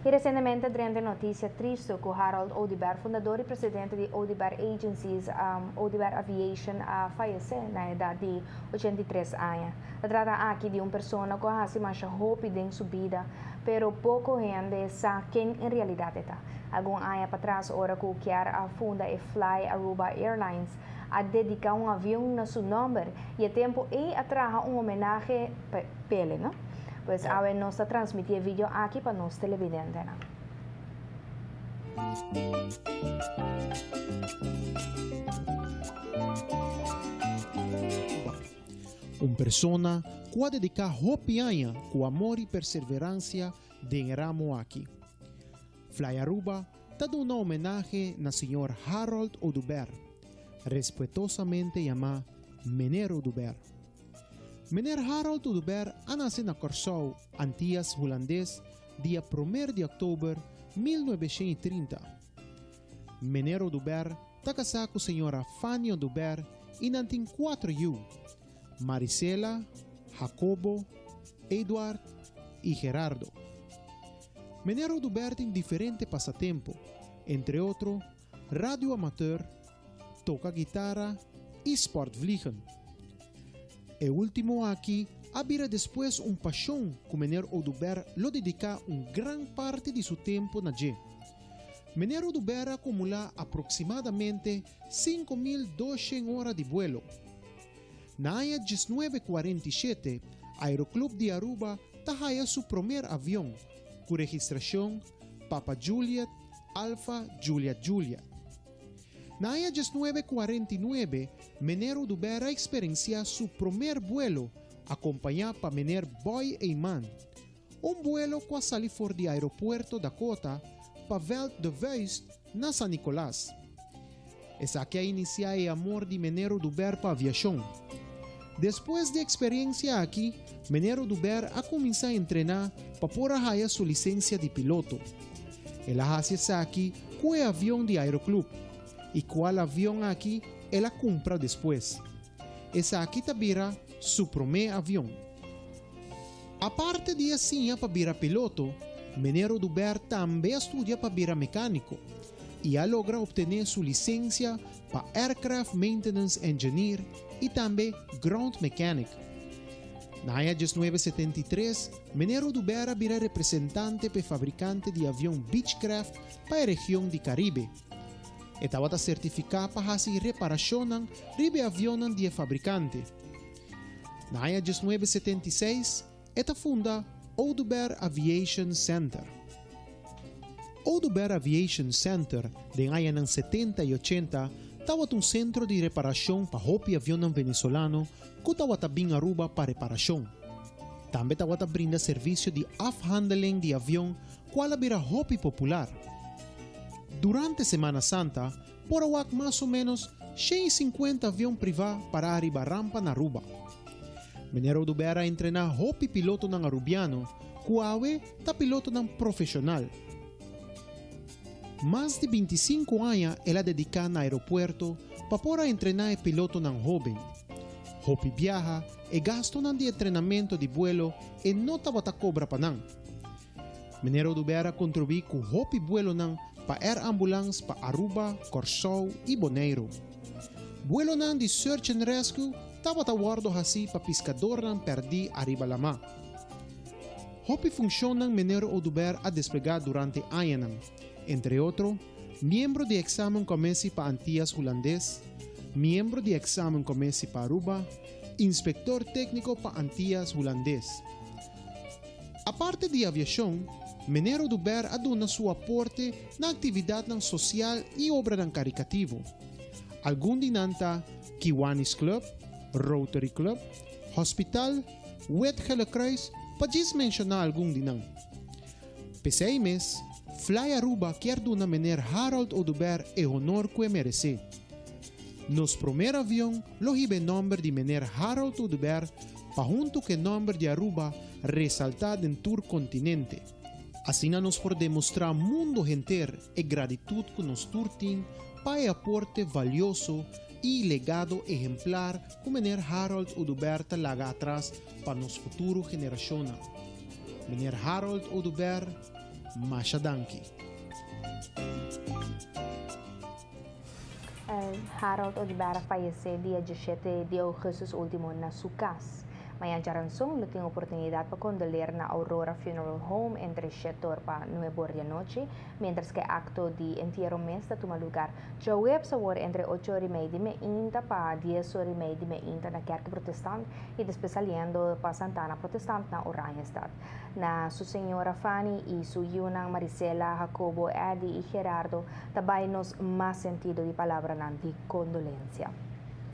Y recientemente drenta noticia tristo cu Harold Oduber, fundador y presidente di Oduber Agencies, Oduber Aviation, a fayece na edad di 83 aña. Ta trata aki di un persona cu a haci masha hopi den su bida, pero poco hende sa ken en realidad e ta. Algun aña patras, ora cu kier a funda e Fly Aruba Airlines, a dedica un avion na su nomber y e tempo ey a traha un homenahe p'e, no? Pues awe nos ta transmiti e video aki pa nos televidentenan. Un persona cu a dedica hopi aña cu amor y perseverancia den e ramo aki. Fly Aruba ta duna homenahe na señor Harold Oduber, respetosamente yama Meneer Oduber. Meneer Harold Oduber a nace na Corsou, Antillas Hulandes, dia promer di october 1930. Meneer Oduber ta casá cu señora Fanny Oduber y nan tin cuatro yiu, Marisela, Jacobo, Eduard y Gerardo. Meneer Oduber tin diferente pasatempo, entre otro radio amateur, toca guitara y sportvliegen. E ultimo aki a bira despues un pasion cu meneer Oduber lo dedica un gran parti di su tempo na dje. Meneer Oduber a acumula aproximadamente 5200 ora di vuelo. Na aña 1947, Aeroclub di Aruba ta haya su promer avion, cu registracion Papa Juliet Alpha Juliet Juliet. Na aña 1949, meneer Oduber a experiencia su promer vuelo, acompaña pa meneer Boy Eyman. Un vuelo cu a sali for di aeropuerto Dakota pa Veld de Vuist na San Nicolas. Esaki a inicia e amor di meneer Oduber pa aviacion. Despues di e experiencia aki, meneer Oduber a cuminsa entrena pa por a haya su licencia di piloto. El a haci esaki cu e avion di Aeroclub, y cual avion aki el a cumpra despues. Esaki ta bira su prome avion. Aparte di a siña pa bira piloto, meneer Oduber tambe a studia pa bira mecanico y a logra obtene su licencia pa Aircraft Maintenance Engineer y tambe Ground Mechanic. Na aña 1973, meneer Oduber a bira representante p'e fabricante di avion Beechcraft pa e region di Caribe. E tabata certifica pa haci reparacionnan riba e avionnan di e fabricante. Na aña 1976, e ta funda Oduber Aviation Center. Oduber Aviation Center den añanan 70 y 80 tabata un centro di reparacion pa hopi avionnan venezolano cu tabata bin Aruba pa reparacion. Tambe tabata brinda servicio di afhandeling di avion cual a bira hopi popular. Durante Semana Santa por a wak mas o menos 150 avion priva para ariba rampa na Aruba. Meneer Oduber a entrena hopi pilotonan arubiano cu awe ta pilotonan profesional. Mas di 25 aña el a dedica na aeropuerto pa por a entrena e pilotonan hoben. Hopi biaha e gastonan di entrenamento di vuelo e no tabata cobra pa nan. Meneer Oduber a contribui cu hopi vuelonan pa Air Ambulance pa Aruba, Corsou y Boneiro. Vuelonan di Search and Rescue tabata wordo haci pa piscadornan perdi ariba lama. Hopi funcionnan meneer Oduber a desplega durante añanan, entre otro, miembro di examencommissie pa Antillas Hulandes, miembro di examencommissie pa Aruba, inspector tecnico pa Antillas Hulandes. Aparte di aviacion, meneer Oduber a duna su aporte na actividadnan social y obranan caricativo. Algun di nan ta Kiwanis Club, Rotary Club, Hospital, Wit Gele Kruis, pa djis menciona algun di nan. P'esey mes, Fly Aruba kier duna meneer Harold Oduber e honor cu e merece. Nos promer avion lo hiba e nomber di meneer Harold Oduber pa hunto cu e nomber di Aruba resalta den tur continente. Asina nos por demostra mundo henter e gratitud cu nos tur tin pa e aporte valioso y legado ehemplar cu meneer Harold Oduber ta laga atras pa nos futuro generacionnan. Meneer Harold Oduber, Masha danki. Harold Oduber a fayesé dia diesshete di ougùstùs último na su kas. Mañan djaranson lo tin oportunidat pa kondoler na Aurora Funeral Home entre shetor pa nuebor di anochi, miéntras ku e akto di entiero mes ta tuma lugar djaweps awor entre ocho ora i mei di meinta pa dies ora i mei di meinta na Kerk Protestant i despues saliendo pa Santana Protestant na Oranjestad. Na su señora Fanny y su yiunan Marisela, Jacobo, Eddy y Gerardo ta bay nos mas sentido di palabranan di condolencia.